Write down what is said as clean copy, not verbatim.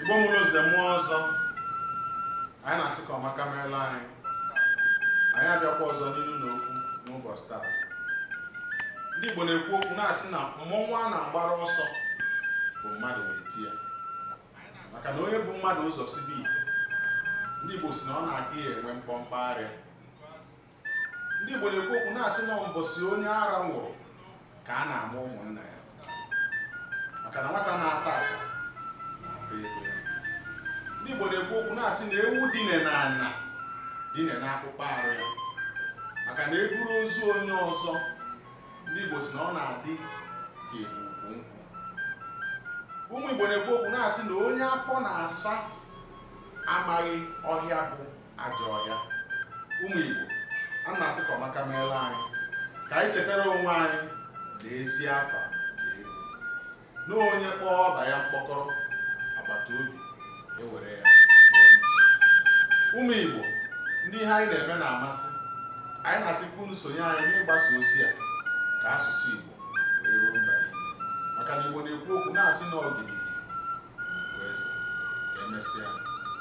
Igbo mụrụ nze mụọ ọzọ, anyị na-asị ka ọmaka meela anyị. Anyị abịakwa ọzọ n'ilu na okwu n'ụbọchị taa. Ndị Igbo na-ekwu okwu na-asị na mmọnwụ a na-agbara ọsọ bụ mmadụ na-eti ya, maka na onye bu mmadụ ụzọ sibe ite, ndị Igbo sị na ọ na-aka ya enwe mkpọmkpọ arịa. Ndị Igbo na-ekwu okwu na-asị na mbọsị onye ara nwụrụ ka a na-ama ụmụnna ya, maka na nwata na-ata akara na-ata ego ya. Ndị Igbo na-ekwu okwu na-asị na ewu dine na ana dine na akpụkpọ arụ ya, maka na eburu ozu onye ọzọ, ndị Igbo sị na ọ na-adị ka ebu ukwu nkwụ. Ụmụ Igbo na-ekwu okwu na-asị na onye afọ na-asa amaghị ọhịa bụ ajọ ọhịa. Ụmụ Igbo, a na-asị ka ọmaka meela anyị, ka anyị chetara onwe anyị na ezi afa ka ego, na onye kpọọ ọba ya mkpọkọrọ, agbata obi ewere ya kpọọ ntị. Ụmụ Igbo, ndị ihe anyị na-eme na-amasị, anyị na-asị ka unu sonye anyị n'ịgbasa ozi a ka asụsụ Igbo wee ruo mba niile, maka na Igbo na-ekwu okwu na-asị na ọ gidigidi bụ eze. Ka emesịa.